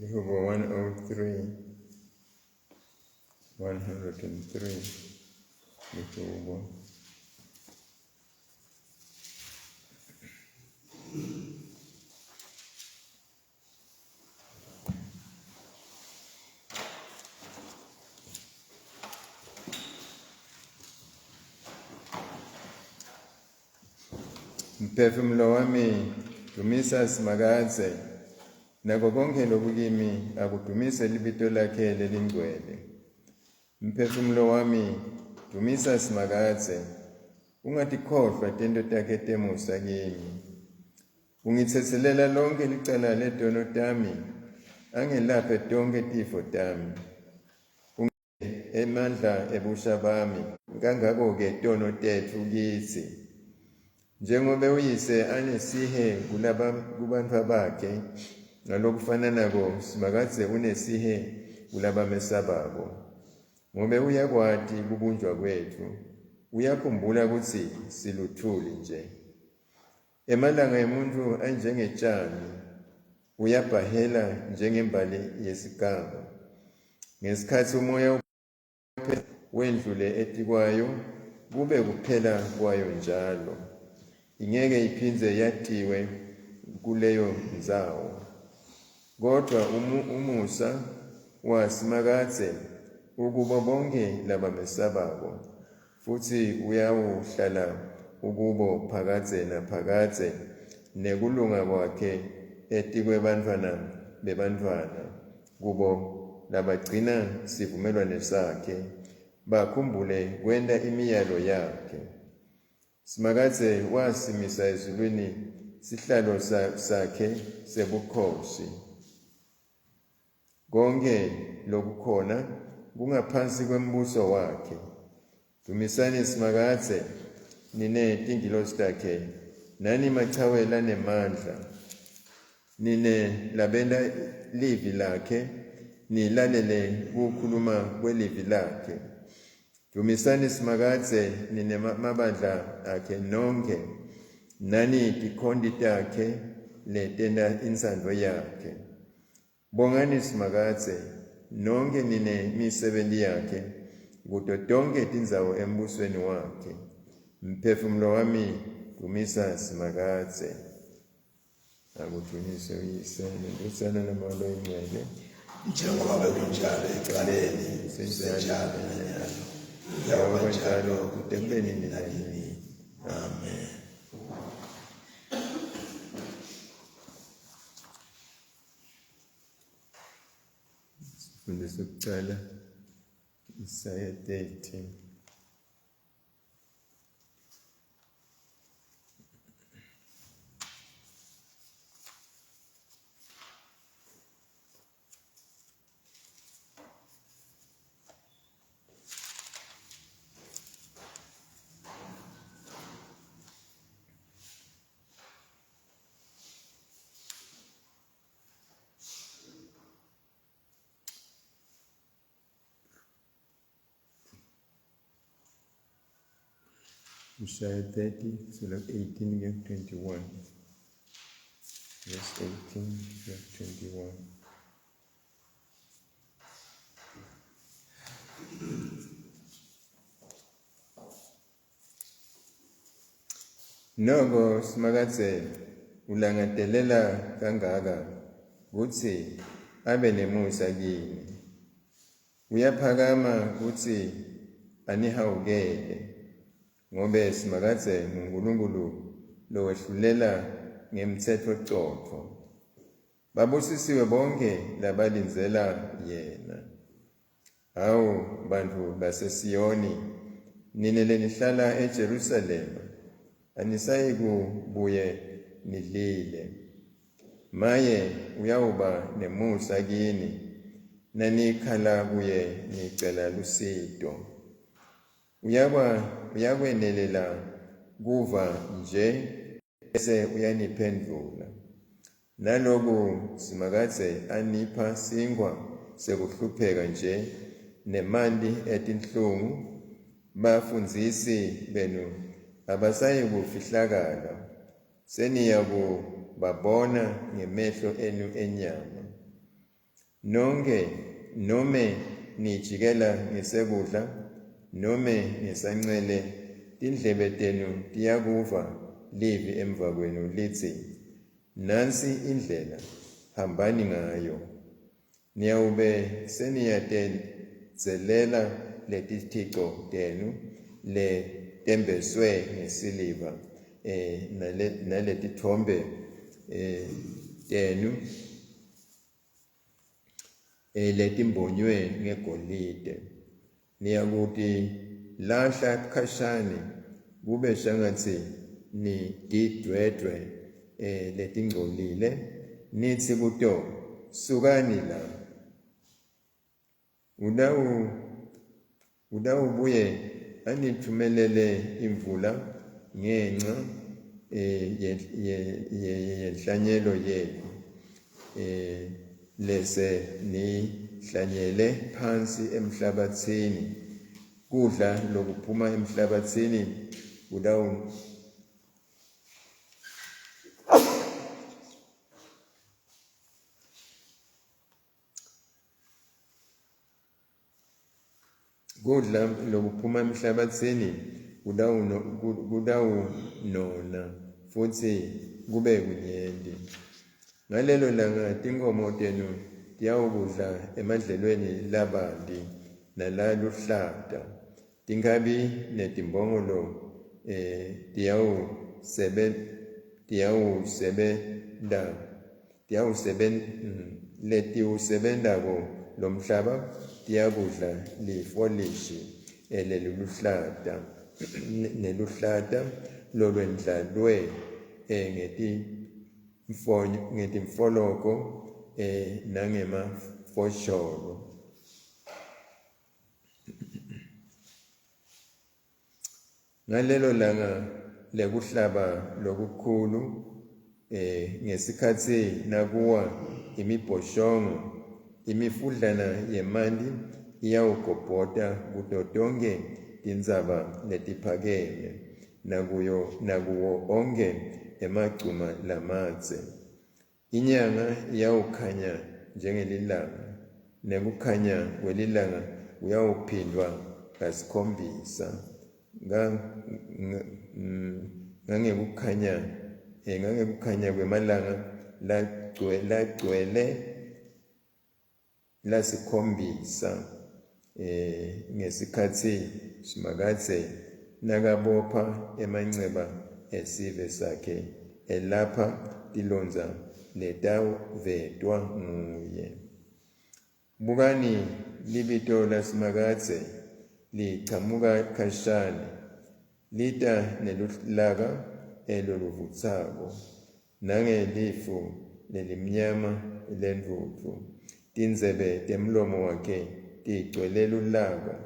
Ihubo 103, 103 Ihubo. Mphefumulo wami dumisa Simakadze nako konkhe lokukimi akudumise libito lakhe lelingcwele. Mphefumulo wami dumisa Simakadze ungatikhohlwa tento takhe temusa kimi. Ungitsetselela lonkhe licala letono tami angelaphe tonkhe tifo tami. Emandla ebusha bami kangako-ke tono tetfu kitsi. Njengobe uyise anesihe kulaba kubantfwa bakhe, ngalokufananako Simakadze unesihe kulabamesabako. Ngobe uyakwati kubunjwa kwetfu, uyakhumbula kutsi siluthuli nje. Emalanga emuntfu anjengetjani, uyabhahela njengembali yesiganga. Ngesikhatsi umoya wendlule etikwayo, kube kuphela kwayo njalo. Ingeke iphindze yatiwe kuleyo ndzawo. Kodvwa umusa waSimakadze ukubo bonkhe labamesabako, futsi uyawuhlala ukubo phakadze naphakadze, nekulunga kwakhe etikwebantfwana bebantfwana, kubo labagcina sivumelwane sakhe, bakhumbule kwenta imiyalo yakhe. Simakadze wasimisa ezulwini sihlalo sakhe sebukhosi. Konkhe lokukhona kungaphansi kwembuso wakhe. Dvumisani Simakadze, nine tingilosi takhe, nani machawe lanemandla, nine labenta livi lakhe, nilalele kukhuluma kwelivi lakhe. Dvumisani Simakadze, nine mabandla akhe nonkhe, nani tikhonti takhe letenta intsandvo yakhe. Bongani Simakadze, nonkhe nine misebenti yakhe, kuto tonkhe tindzawo embusweni wakhe. Mphefumulo wami, dvumisa Simakadze. Akudunyiswe uYise neNdvodzana naMoya Loyingcwele. Njengoba bekunjalo ekuqaleni, kusenjalo nanyalo, kuyawuba njalo kude kube nini nanini. Amen. Sifundo sokuqala Isaya 30. Isaiah 30, kusukela ku-18 kuya ku-21. Verse 18 kuya ku-21. Noko Simakadze ulangatelela kangaka kutsi abe nemusa kini. Uyaphakama kutsi anihawukele, ngobe Simakadze nguNkulunkulu lowehlulela ngemtsetfocotfo. Babusisiwe bonkhe labalindzela yena. Hawu bantfu baseSiyoni, nine lenihlala eJerusalema, anisayikubuye nilile. Maye uyawuba nemusa kini nanikhala kuye nicela lusito. Uyakwa uyakwenelela kuva nje bese uyaniphendvula. Naloku Simakadze anipha sinkhwa sekuhlupheka nje nemanti etinhlungu, bafundzisi benu abasayikufihlakala, seniyakubabona ngemehlo enu enyama. Nonkhe nome nijikela ngesekudla nome ngesancele, tindlebe tenu tiyakuva livi emva kwenu litsi, Nansi indlela, hambani ngayo. Niyawube seniyatedzelela letithico tenu letembeswe ngesiliva naletitfombe tenu letimbonywe ngegolide. Niyakutilahla khashane kube shangatsi nitidvwedvwe letingcolile, nitsi kuto, Sukani la. Utawubuye anitfumelele imvula ngenca yenhlanyelo yenu lese niyihlanyele phansi emhlabatsini. Kudla lokuphuma emhlabatsini kutawu Kudla lokuphuma emhlabatsini kutawunona futsi kube kunyenti. Ngalelo langa tinkhomo tenu tiyawukudla emadlelweni labanti nalaluhlata. Tinkhabi netimbongolo tiyawusebenta letiwusebentako lomhlaba tiyakudla lifolishi leliluhlata neluhlata lolwendlalwe ngetimfologo nangemafosholo. Ngalelo langa lekuhlaba lokukhulu, ngesikhatsi nakuwa imibhoshongo, imifudlana yemanti iyawugobhota kuto tonkhe tintsaba letiphakeme nakuyo nakuwo onkhe emagcuma lamadze. Inyanga iyawukhanya njengelilanga, nekukhanya kwelilanga kuyawuphindvwa kasikhombisa, ngangekukhanya ngangekukhanya kwemalanga lagcwele lasikhombisa ngesikhatsi Simakadze nakabopha emanceba esive sakhe elapha tilondza letavetwa nguye. Bukani, libito laSimakadze lichamuka khashane, lita nelulaka loluvutsako nangelifu lelimnyama lentfutfu. Tindzebe temlomo wakhe tigcwele lulaka,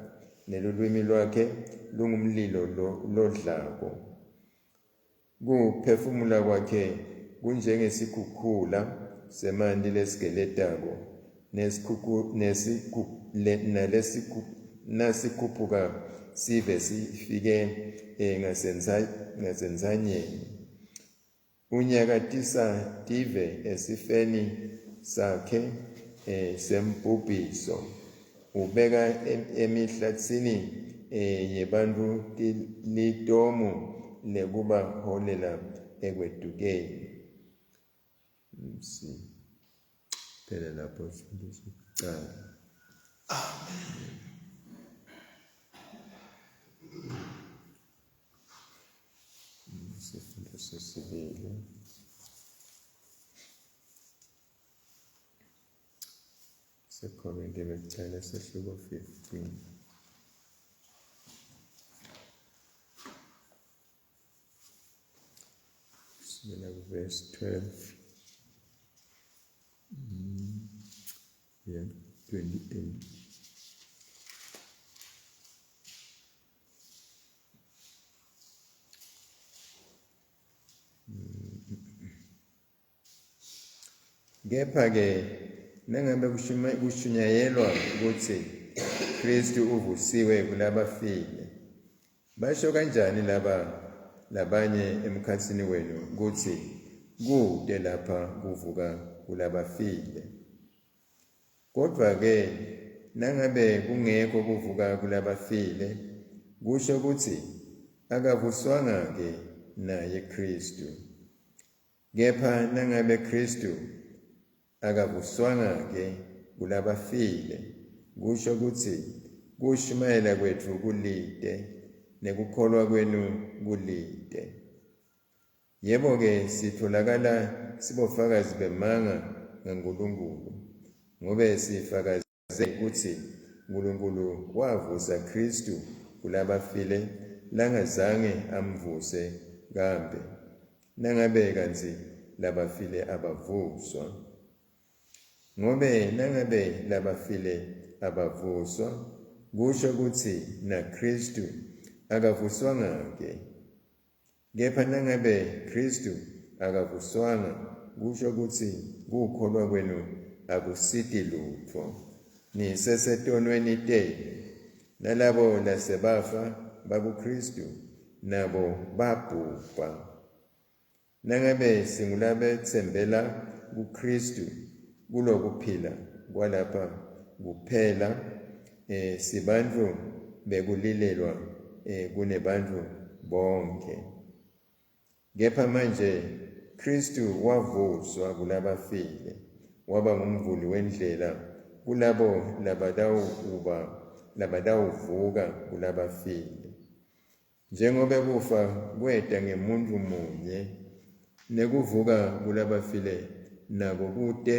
nelulwimi lwakhe lungumlilo lodlako. Kuphefumula kwakhe kunjengesikhukhula semanti lesigeletako, nasikhuphuka sive sifike ngasentsanyeni. Unyakatisa tive esifeni sakhe sembhubhiso. Ubeka emihlatsini yebantfu litomu lekubaholela ekwedukeni. Siphele lapho sikucala. Amen. Sifundo sesibili. SeKorinte bekucala sehluko 15. Kusukela kuverse 12. Yeah, 28. Kepha-ke nangabe kushunyayelwa kutsi Khristu uvusiwe kulabafile, basho kanjani laba labanye emkhatsini wenu kutsi kute lapha kuvuka kulabafile? Kodwa-ke nangabe kungekho kuvuka kulabafile, kusho kutsi akavuswanga-ke naye Khristu. Kepha nangabe Khristu akavuswanga-ke kulabafile, kusho kutsi kushumayela kwetfu kulite, nekukholwa kwenu kulite. Yebo-ke, sitfolakala sibofakazi bemanga ngaNkulunkulu, ngobe sifakaze kutsi Nkulunkulu wavusa Khristu kulabafile langazange amvuse kambe, nangabe kantsi labafile abavuswa. Ngobe nangabe labafile abavuswa, kusho kutsi naKhristu akavuswanga-ke. Kepha nangabe Khristu akavuswanga, kusho kutsi kukholwa kwenu akusiti lutfo. Nisesetonweni tenu. Nalabo lasebafa bakuKhristu nabo babhubha. Nangabe singulabetsembela kuKhristu kulokuphila kwalapha kuphela, sibantfu bekulilelwa kunebantfu bonkhe. Kepha manje Khristu wavuswa kulabafile, waba ngumvuli wendlela kulabo labatawuba labatawuvuka kulabafile. Njengobe kufa kweta ngemuntfu munye, nekuvuka kulabafile nako kute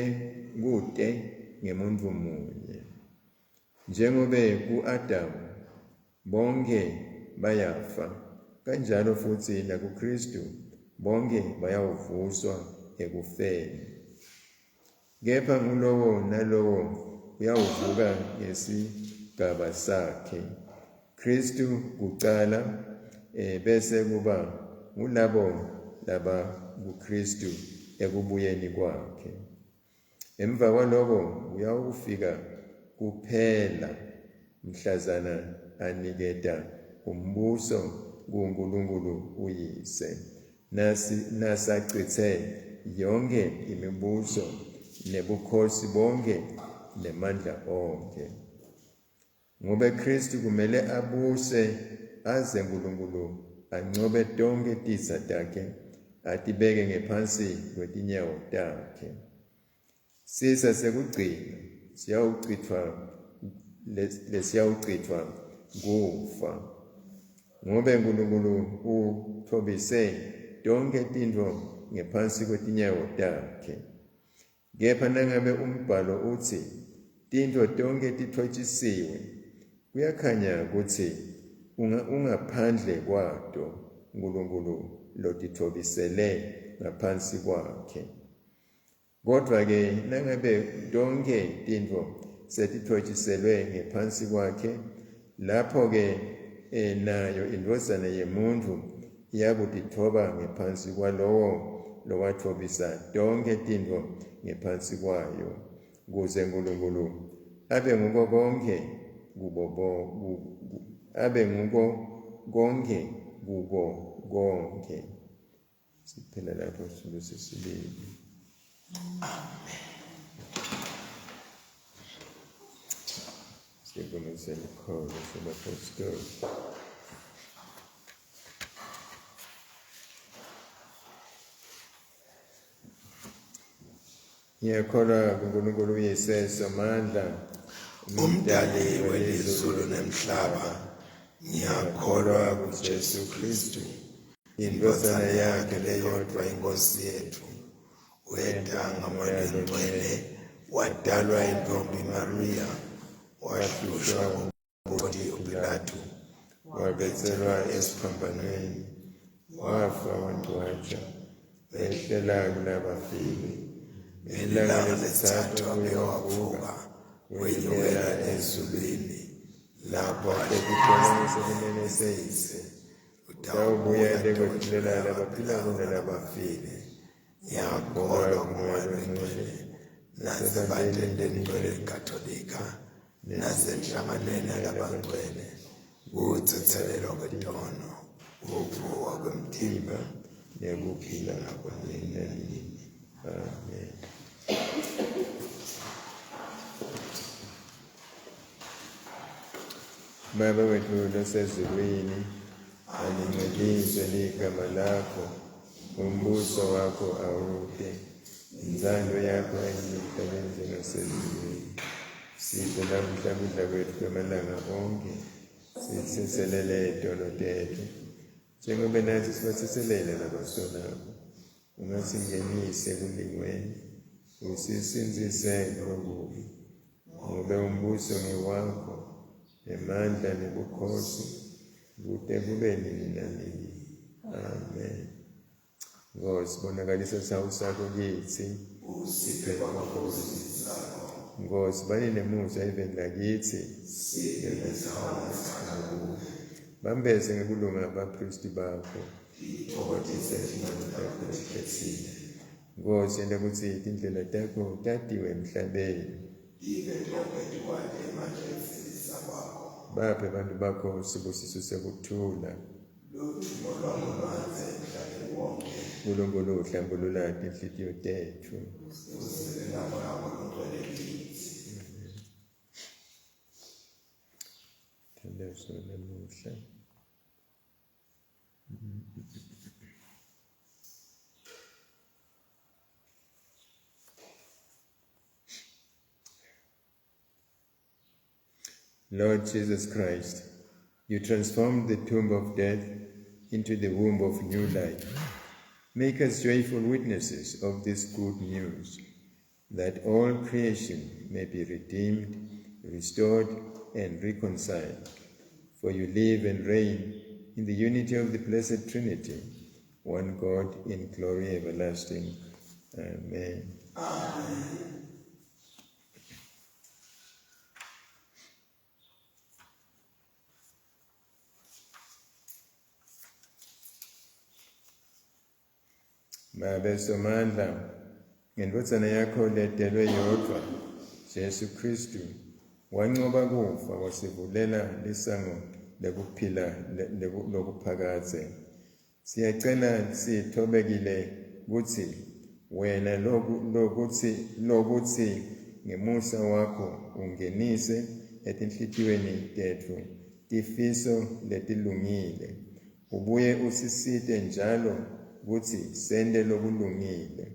kute ngemuntfu munye. Njengobe ku-Adamu bonkhe bayafa, kanjalo futsi nakuKhristu bonkhe bayawuvuswa ekufeni. Kepha ngulowo nalowo uyawuvuka ngesigaba sakhe, Khristu kucala, bese kuba ngulabo labakuKhristu ekubuyeni kwakhe. Emva kwaloko kuyawufika kuphela mhlazana aniketa umbuso kuNkulunkulu uYise, nasi nasacitse yonkhe imibuso nebukhosi bonkhe nemandla onkhe. Ngobe Khristu kumele abuse aze Nkulunkulu ancobe tonkhe titsa takhe atibeke ngephansi kwetinyawo takhe. Sisa sekugcina siyawucitfwa lesiyawucitfwa kufa. Ngobe Nkulunkulu utfobise tonkhe tintfo ngephansi kwetinyawo takhe. Kepha nangabe umbhalo utsi tintfo tonkhe titfotjisiwe, kuyakhanya kutsi ungaphandle kwato Nkulunkulu lotitfobisele ngaphansi kwakhe. Kodvwa-ke nangabe tonkhe tintfo setitfotjiselwe ngephansi kwakhe, lapho-ke nayo iNdvodzana yemuntfu iyakutitfoba ngephansi kwalowo lowatfobisa tonkhe tintfo ngephansi kwayo, kuze Nkulunkulu abe nguko konkhe kubo abe nguko konkhe kuko konkhe. Siphela lapho sifundo sesibili. Amen. Sivumo selikholo sebapostoli. Ngiyakholwa kuNkulunkulu uYise Somandla, umdali welizulu nemhlaba. Ngiyakholwa kuJesu Kristu, indvodzana yakhe leyodvwa iNkosi yethu. Weta ngaMoya Longcwele, wadalwa intombi Mariya, wahlushwa nguPontiyo Pilatu, wabetselwa esiphambanweni, wafa wangcwatjwa, wehlela kulabafile. Ngelanga lesithathu wabuye wavuka, wenyukela ezulwini, lapho ahleti khona ngesekunene seYise. Utawubuya etekwehlulela labaphilako nalabafile. Ngiyakholwa kuMoya Longcwele, nasebandleni lelingcwele leKatolika, nasenhlanganweni yalabangcwele, kutsetselelwa kwetono, kuvuka kwemtimba, nekuphila kwanini nanini. Amen. Baba wethu losezulwini, alingcweliswe ligama lakho, umbuso wakho awute, intsando yakho emhlabeni njengasezulwini. Siphe namuhla kudla kwethu kwemalanga onkhe, sitsetselele tono tetfu, njengoba nathi sibatsetselele labasonako. Ungasingenisi ekulingweni, usisindzise kulokubi. Ngobe umbuso ngewakho, nemandla nebukhosi, kute kube nini nanini. Amen. Nkosi, bonakalisa sihawu sakho kitsi. Usiphe kwakho kusindzisako. Nkosi, bani nemusa eveni lakitsi. Sibe nesihawu nesakho. Bambese ngekulunga abaphristi bakho. Titfokotise tinceku takho letikhetsile. Nkosi, yenta kutsi tindlela takho tatiwe emhlabeni. Tive tonkhe tikwati emandla ekusindzisa kwakho. Baphe bantu bakho sibusiso sekuthula. Ludvumo lwakho lwandze emhlabeni wonke. Nkulunkulu uhlambulula tinhlitiyo tetfu. Usiphe namoya wakho longcwele kitsi. Thandazo namuhla. Lord Jesus Christ, you transformed the tomb of death into the womb of new life. Make us joyful witnesses of this good news, that all creation may be redeemed, restored, and reconciled. For you live and reign in the unity of the Blessed Trinity, one God in glory everlasting. Amen. Babe Somandla, ngendvodzana yakho letelwe yodvwa, Jesu Khristu, wancoba kufa wasivulela lisango lekuphila lokuphakadze. Siyacela sithobekile kutsi wena lokutsi ngemusa wakho ungenise etinhlitiyweni tetfu tifiso letilungile, ubuye usisite njalo kutsi sente lokulungile.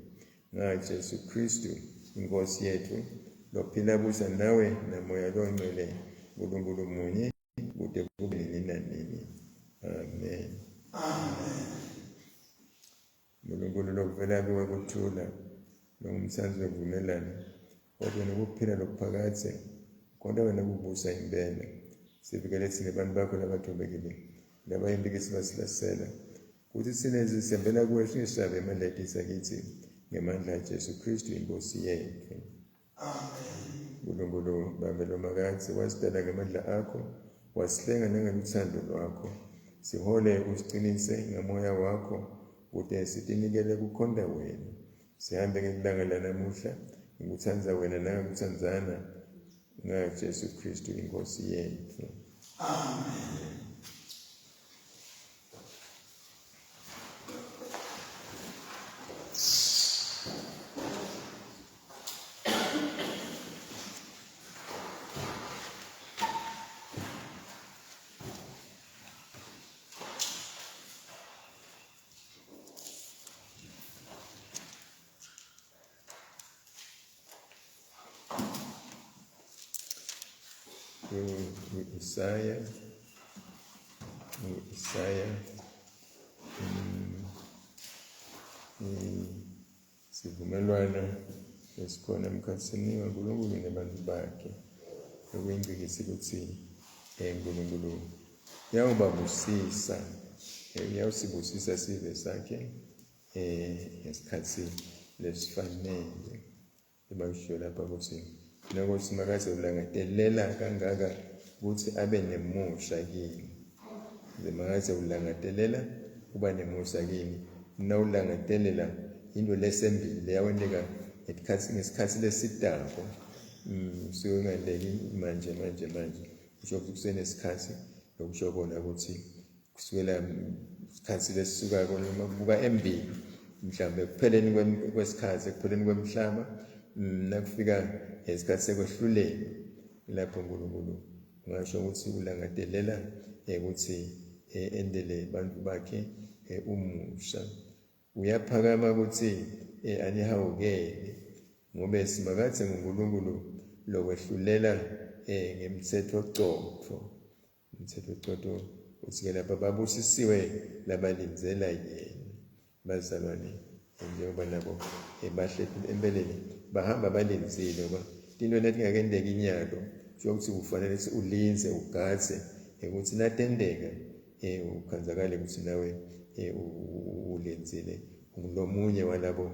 Nga Jesu Khristu iNkosi yetfu, lophila busa nawe namoya longcwele, Nkulunkulu munye, kute kube nini nanini. Amen. Nkulunkulu lokuvela kuwe kuthula, longumtsandzi wekuvumelana, kodwa nokuphila lokuphakadze, kodwa wena kubusa impela. Sivikele tsine bantu bakho labathobekile, labayimbi basilasela. Kutsi tsine sisembela kuwe singesabi emandla kitsi, ngemandla aJesu Khristu iNkosi yetfu. Nkulunkulu Babe lomakadze wasidala ngemandla akho, wasihlenga nangelutsandvo lwakho. Sihole usiqinise ngamoya wakho, kute sitinikele kukhonta wena. Sihambe ngelilanga lanamuhla, ngikutsandza wena nangekutsandzana ngaJesu Khristu iNkosi yetfu. Amen. Isaya, Isaya, sivumelwano lesikhona emkhatsini waNkulunkulu nebantu bakhe, lokuyingcikitsi kutsi Nkulunkulu uyawubabusisa, uyawusibusisa sive sakhe ngesikhatsi lesifanele. Ebakushiwo lapha kutsi noko Simakadze ulangatelela kangaka kutsi abe nemusa kini. Simakadze ulangatelela kuba nemusa kini. Nawulangatelela into lesembili leyawenteka ngesikhatsi lesitako, suke kungenteki manje manje manje. Kusho kutsi kusenesikhatsi, lokusho kona kutsi kusukela isikhatsi lesisukako noma kubuka embili, mhlawumbe ekupheleni kwesikhatsi, ekupheleni kwemhlaba, nakufika isikhatsi sekwehlulelwa, lapho Nkulunkulu Ungasho ukuthi ulangatelela ukuthi endele bantu bakhe umusha. Uyaphakama ukuthi anihawukele, ngobe Simakadze nguNkulunkulu lokwehlulela ngemtsetfo cotfo. Umtsetfo cotfo uthi-ke lapha babusisiwe labalindzela yena. Bazalwane, njengoba nabo bahleti empeleni bahamba balindzile, ngoba tintfo letingakenteki inyalo kusho ukuthi kufanele ukuthi ulindze ugadze ukuthi natenteka ukhandzakale ukuthi nawe ulindzile, ungulomunye walabo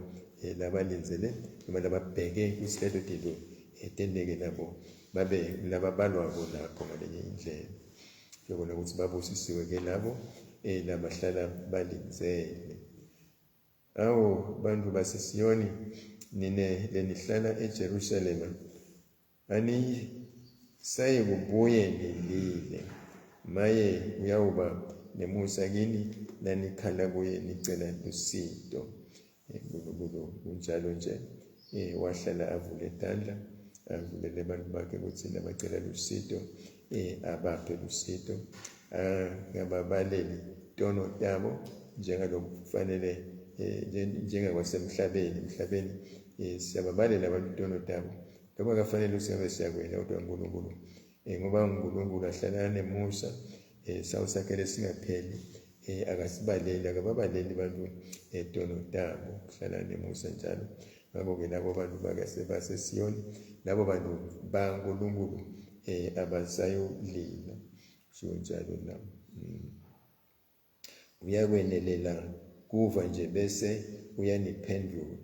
labalindzele noma lababheke ukuthi leto tintfo tenteke nabo babe lababalwako lapho ngalenye indlela. Yobona ukuthi babusisiwe ke labo labahlala balindzele. Awu bantu baseSiyoni, nine lenihlala eJerusalema, anisayi kubuye nilile. Maye uyawuba nemusa kini nanikhala kuye nicela lusito. Nkulunkulu kunjalo nje, wahlala avule tandla, avulele abantu bakhe ukuthi nabacela lusito abaphe lusito, angababaleli tono tabo njengalokufanele njengakwasemhlabeni. Emhlabeni siyababalela abantu tono tabo, lokho akafanele ukuthi siyakwena, kodwa uNkulunkulu ngoba uNkulunkulu ahlala anemusa, sawusakhe lesingapheli, akasibaleli, akababaleli abantu tono tabo, kuhlala nemusa njalo. Ngakho-ke labo bantu baseSiyoni, labo bantu baNkulunkulu abasayolila, kushiwo njalo la. Uyakwenelela kuva nje bese uyaniphendula.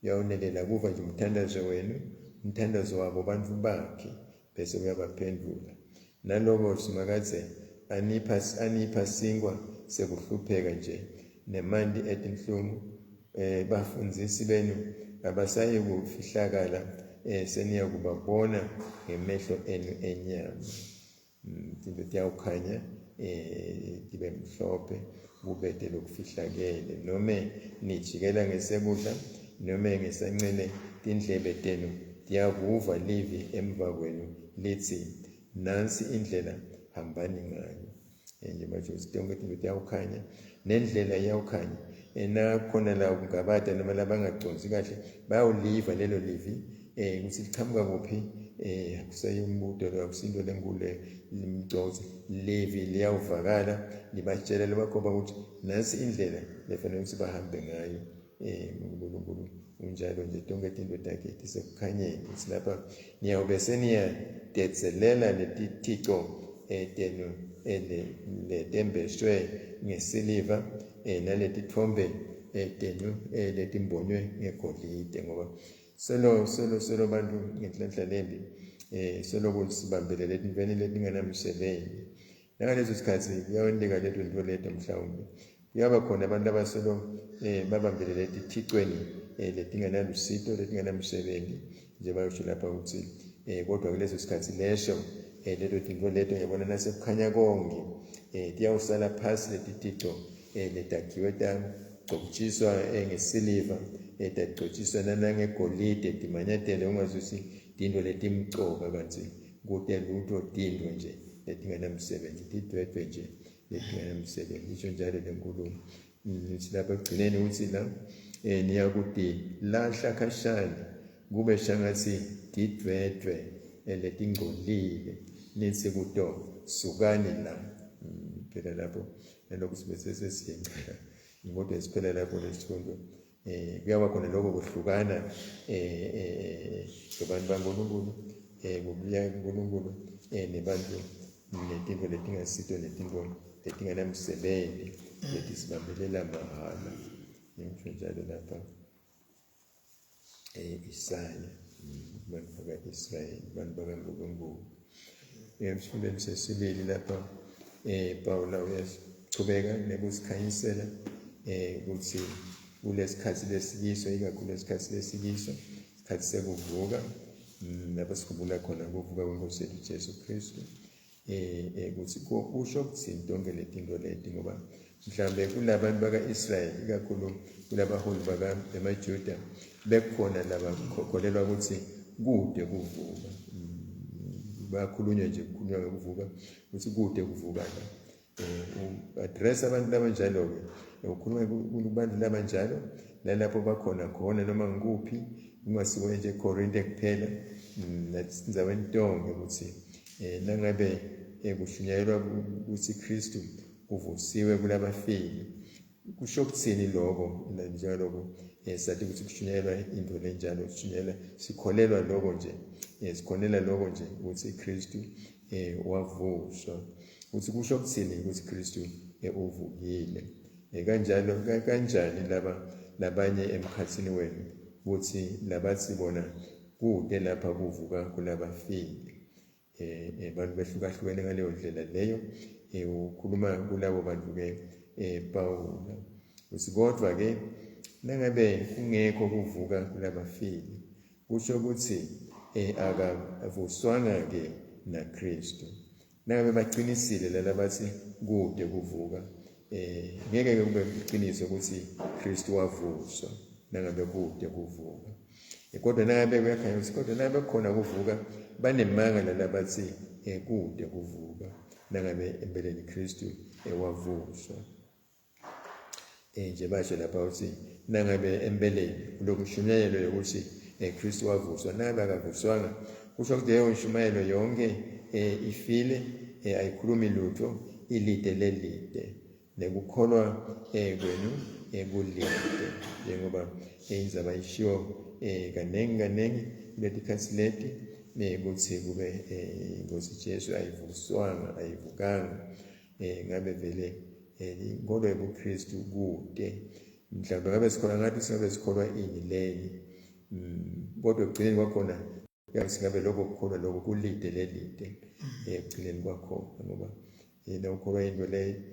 Uyawunelela kuva nje umthandazo wenu, umthandazo wabo bantu bakhe, bese uyabaphendula. Naloko Simakadze anipha sinkwa sekuhlupheka nje nemanti etinhlungu, bafundzisi benu abasayi kufihlakala, seniyakubabona ngemehlo enu enyama. Tintfo tiyawukhanya tibe mhlophe, kubete lokufihlakele. Nome nijikela ngesekudla nome ngesancele, tindlebe tenu tiyakuva livi emva kwenu lithi, nansi indlela, hambani ngayo. Njengoba nje tonke tintfo tiyawukhanya, nendlela iyawukhanya. Nakhona la kungabata noma labangacondzi kahle bayawuliva lelo livi ukuthi lichamuka kuphi, akuseyumbuto lo, akusinto lenkulu limcozi. Livi liyawuvakala libatshela libakhomba ukuthi nansi indlela lefanele ukuthi bahambe ngayo. uNkulunkulu unjalo nje, tonke tintfo takhe tisekukhanyeni. Ukuthi lapha niyawube seniyadedzelela letithico tenu letembeswe ngesiliva, naletitfombe tenu letimbonywe ngegolide, ngoba solo solo solo bantu ngenhlanhla lembi solo kusibambelele etintfweni letingenamsebenti. Nangaleso sikhathi kuyawenteka leto ntfo leto, mhlawumbe kuyaba khona abantu abasolo babambelele etithicweni letingenalusito, letingenamsebenti, nje bayosho lapha ukuthi kodwa kuleso sikhathi leso leto tintfo leto ngiyabona nasekukhanya konke tiyawusala phasi letithico letakhiwe tagcotjiswa ngesiliva, tagcotjiswa nangegolide, timanyatele ungazuthi tintfo letimcoka, kantsi kute lutho, tintfo nje letingenamsebenzi, tidwedwe nje letingenamsebenzi. Isho njalo lenkulumo. Ngithi lapha ekugcineni ukuthi la niyakutilahla khashane kube shangatsi tidwedwe letingcolile, nithi kuto sukani la. Phela lapho nalokhu sibe sesiyencela kodwa siphela lapho lesifundo. Kuyaba khona lokho kuhlukana kubantu baNkulunkulu, kubuya kuNkulunkulu nebantu netintfo letingasito, netintfo letingenamsebenti, letisibambelela mahhala. Ngisho njalo lapha Isaya, bantu baka-Israyeli, bantu bakaNkulunkulu. Esifundweni sesibili lapha Pawula uyachubeka nekusikhanyisela ukuthi kulesikhathi lesikiso, ikakhulu lesikhathi lesikiso, isikhathi sekuvuka, lapho sikhumbula khona ukuvuka kweNkosi yethu Jesu Kristu, ukuthi kusho ukuthini tonke letintfo leti, ngoba mhlambe kulabantu baka-Israyeli, ikakhulu kulabaholi bemaJuda, bekukhona labakholelwa ukuthi kude kuvuka. Bayakhulunywa nje, kukhulunywa ngekuvuka, ukuthi kude kuvuka la. U-address abantu labanjalo-ke, ukhuluma kubantu labanjalo nalapho bakhona khona noma ngikuphi, kungasiwe nje eKorinte kuphela, nasendaweni tonke, ukuthi nangabe kushunyayelwa ukuthi Kristu uvusiwe kulabafile, kusho kuthini lokho? Njengaloko sathi ukuthi kushunyayelwa into lenjalo, kushunyayelwa, sikholelwa lokho nje, sikhonela lokho nje ukuthi Kristu wavuswa, ukuthi kusho kuthini ukuthi Kristu uvukile. Kanjalo kanjani laba labanye emkhathini wenu ukuthi labathi bona kude lapha kuvuka kulabafile? Abantu behlukahlukene ngaleyo ndlela leyo. Ukhuluma kulabo bantu ke Pawula, uthi kodwa ke nangabe kungekho kuvuka kulabafile, kusho ukuthi akavuswanga ke naKristu. Nangabe baqinisile laba bathi kude kuvuka, ngeke ke kube iqiniso ukuthi Kristu wavuswa nangabe kude kuvuka. Kodwa nangabe kuyakhanya ukuthi, kodwa nangabe khona kuvuka, banemanga laba bathi kude kuvuka nangabe empeleni Kristu wavuswa. Nje basho lapha ukuthi nangabe empeleni kulokushunyayelwa yokuthi Kristu wavuswa, nangabe akavuswanga, kusho ukuthi leyo nshumayelo yonke ifile, ayikhulumi lutho, ilide lelide, nekukholwa kwenu kulide, njengoba indzaba ishiwo kaningi kaningi kuletikhathi leti, ukuthi kube Inkosi Jesu ayivuswanga, ayivukanga, ngabe vele inkolo yobuKristu kude. Mhlawumbe ngabe sikholwa ngathi singabe sikholwa ini lenye, kodwa ekugcineni kwakhona singabe lokho kukholwa lokho kulide lelide ekugcineni kwakhona, ngoba yena ukholwa into le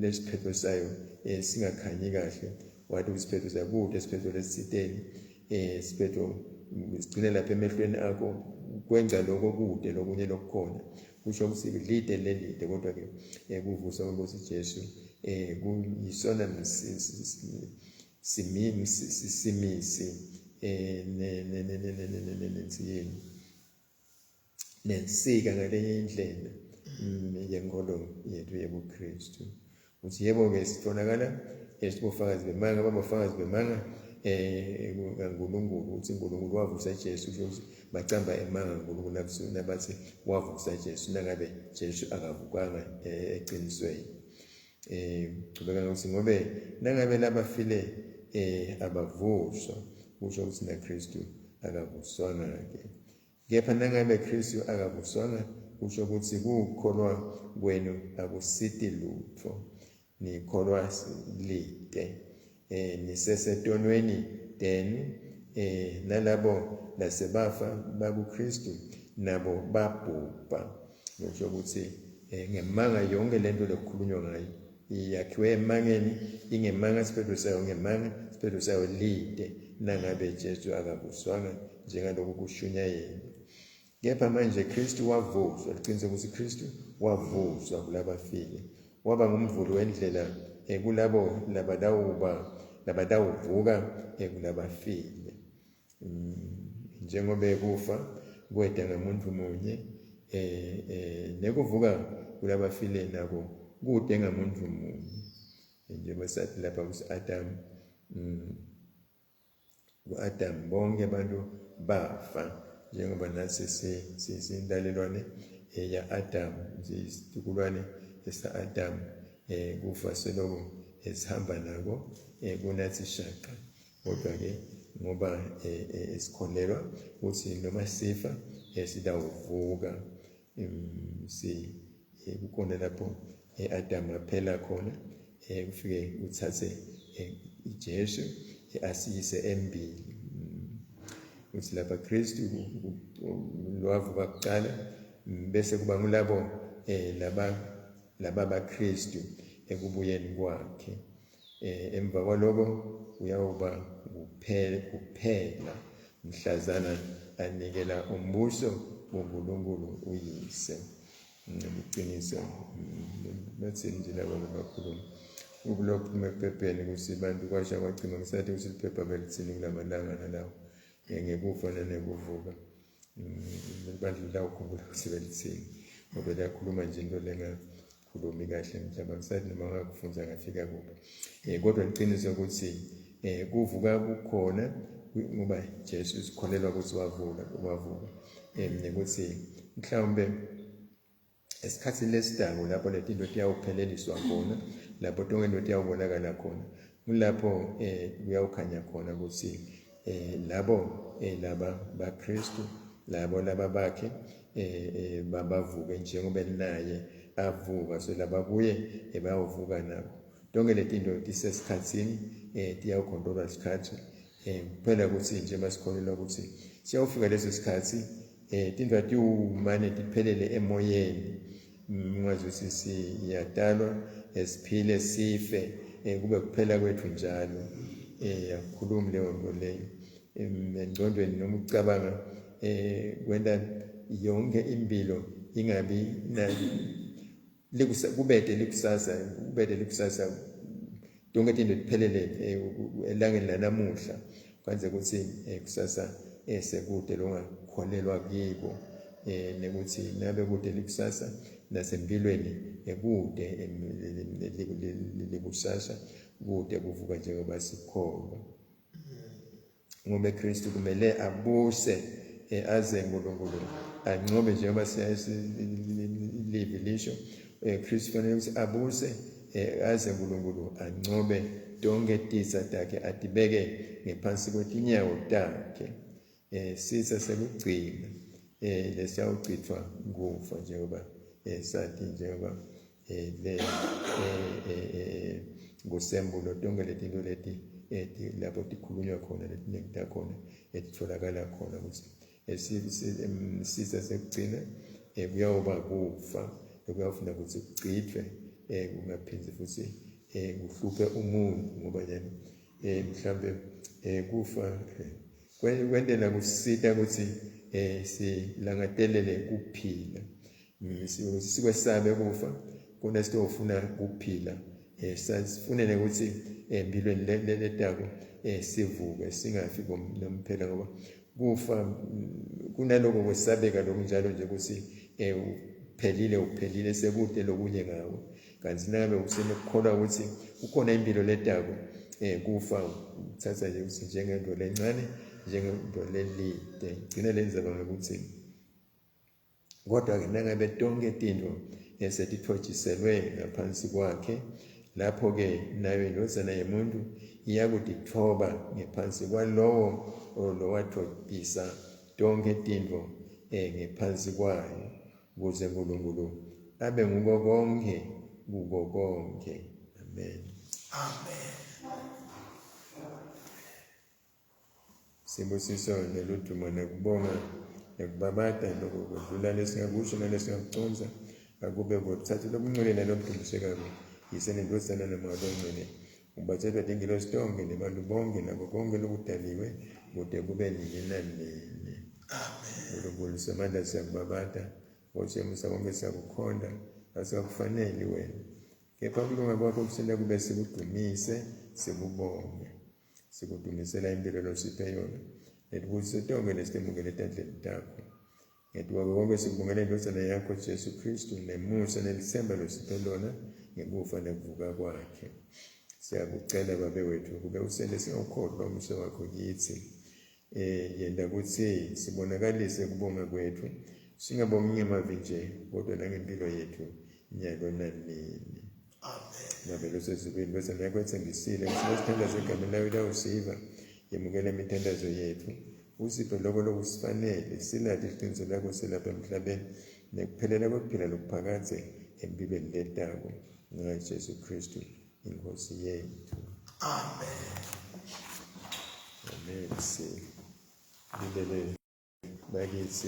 lesiphetho sayo singakhanyi kahle, wathi isiphetho sayo kude, isiphetho lesithiteni, isiphetho sigcine lapha emehlweni akho, kwenza lokho kude lokunye lokukhona, kusho ukuthi lide lelide. Kodwa ke kuvusa kwenkosi Jesu kuyisona simisi nensika ngalenye indlela yenkolo yethu yobuKristu. Uthi yebo-ke sitholakala sibofakazi bemanga, babofakazi bemanga kaNkulunkulu, ukuthi uNkulunkulu wavusa Jesu, kusho ukuthi bacamba emanga kaNkulunkulu nabathi wavusa Jesu, nangabe Jesu akavukanga eqinisweni. Chubeka ngokuthi ngobe nangabe labafile abavuswa, kusho ukuthi naKristu akavuswanga-ke. Kepha nangabe Kristu akavuswanga, kusho ukuthi kukholwa kwenu akusiti lutho, nikholwa lide, nisesetonweni tenu, nalabo lasebafa bakuKristu nabo babhubha. Kusho ukuthi ngemanga yonke lento lokukhulunywa ngayo iyakhiwe emangeni, ingemanga, isiphetho sayo ngemanga, isiphetho sayo lide nangabe Jesu akavuswanga njengaloku kushunyayelwa. Kepha manje Kristu wavuswa, liqiniso ukuthi Kristu wavuswa kulabafile, waba ngumvuli wendlela kulabo labadawuvuka kulabafile. Njengoba kufa kweda ngamuntu munye, nekuvuka kulabafile nako kude ngamuntu munye. Njengoba sathi lapha ukuthi Adam, ku-Adam bonke abantu bafa, njengoba nathi siyintalelwane ya-Adam, siyisitukulwane esa-Adam, kufa seloko esihamba nako kunathi shaqa. Kodwa-ke ngoba sikholelwa ukuthi noma sifa sidawuvuka, kukhona lapho Adam aphela khona, kufike kuthathe Jesu asiyise embili. Uthi lapha Kristu lwavuka kuqala, bese kuba ngulabo laba baKristu ekubuyeni kwakhe. Emva kwaloko uyawuba kuphela mhlazana anikela umbuso kuNkulunkulu uyise. Iqiniso bathini nje laba bakhuluma ukulophuma ephepheni ukuthi bantu kwasha kwacima, ngisathi ukuthi liphepha belithini kulamalanga nalawo ngekufa nanekuvuka. Libandla litawukhumbula kutsi belitsini ngoba liyakhuluma nje into lengakhulumi kahle mhlawumbe angisathi noma ngakufundza ngafika kuphi. Kodwa liciniso ukuthi kuvuka kukhona ngoba Jesu sikholelwa ukuthi wavula wavuka nekuthi mhlawumbe esikhathini lesidako lapho letinto tiyawupheleliswa khona lapho tonke into tiyawubonakala khona kulapho kuyawukhanya khona ukuthi labo laba baKristu labo laba bakhe babavuke njengoba naye avuka so labakuye bayawuvuka nabo tonke letinto tisesikhathini tiyawukhontrolwa sikhathi kuphela ukuthi nje masikholelwa ukuthi siyawufika leso sikhathi tintfo atiwumane tiphelele emoyeni ungazi ukuthi siyadalwa siphile sife kube kuphela kwethu njalo akukhulumi leyo nto leyo engcondweni noma ucabanga kwenta yonke impilo ingabi kubede likusasa kubede likusasa tonke tinto tiphelele elangeni lanamuhla kwanze ukuthi kusasa sekude longakholelwa kiko nekuthi nabe kude likusasa nasempilweni ekude likusasa kude kuvuka njengoba sikholwa ngoba Kristu kumele abuse aze uNkulunkulu anqobe njengoba livi lisho Kristu kufanele ukuthi abuse aze uNkulunkulu anqobe tonke titsa takhe atibeke ngephansi kwetinyawo takhe sitsa sekugcina lesiyawuchithwa kufa njengoba sathi njengoba le kusembulo tonke letinto leti lapho tikhulunywa khona letiningi takhona etitholakala khona ukuthi sitsa sekugcina kuyawuba kufa lokuyawufuna ukuthi kuchithwe kungaphindzi futhi kuhluphe umuntu ngoba yena mhlambe kufa kwentela kusita ukuthi silangatelele kuphila sikwesabe kufa kona sitofuna kuphila sifunele ukuthi empilweni letako sivuke singafi nomphela ngoba kufa kunaloko kwesabeka lokunjalo nje ukuthi uphelile uphelile sekude lokunye ngawe kanti nangabe usenokukholwa ukuthi kukhona impilo letako kufa uthatha nje ukuthi njengento lencane njengento lelide gcina lenzaba ngokuthi kodwa-ke nangabe tonke tintfo esetithotshiselwe ngaphansi kwakhe lapho-ke nayo indvodzana yemuntu iyakutitfoba ngephansi kwalowo lowathobisa tonke tintfo ngephansi kwayo ukuze uNkulunkulu abe nguko konke kuko konke. Amen. Amen. Sibusiso neludumo nekubonga nekubabata lokho kwedlula lesingakusho nalesingakuconza akube kuthathu lobungcwele nalobudumisekako yise nendvodzana nomoya longcwele ubatshelwa tingilosi tonke nebantu bonke nako konke lokudaliwe kude kube nini nanini. Amen. Nkulunkulu somandla siyakubabata Nkosi yomusa konke siyakukhonda asikakufaneli wena kepha kulunga kwakho kusele kube sikudumise sikubonge sikudumisela impilo losiphe yona netibusiso tonke lesitemukele etandleni takho ngetukwako konke sikubongela indvodzana yakho Jesu Kristu nemusa nelitsemba losiphe lona ngekufa nekuvuka kwakhe siyakucela babe wethu kube usente singawukhohlwa umusa wakho kitsi yenta kutsi sibonakalise kubonga kwethu singabongi ngemavi nje kodwa nangempilo yethu nyalo nanini. Amen. Babe losezulwini bese nakho etsembisile ukuthi lesithandazo egameni layo itawusiva yemukela imithandazo yethu usiphe loko lokusifanele silati iqiniso lakho silapha emhlabeni nekuphelela kwekuphila lokuphakadze empilweni letako ngaJesu Kristu inkosi yethu. Amen. Amen. Silindele bakithi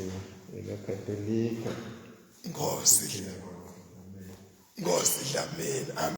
emaKatolika. Nkosi. Nkosi Dlamini. Amen.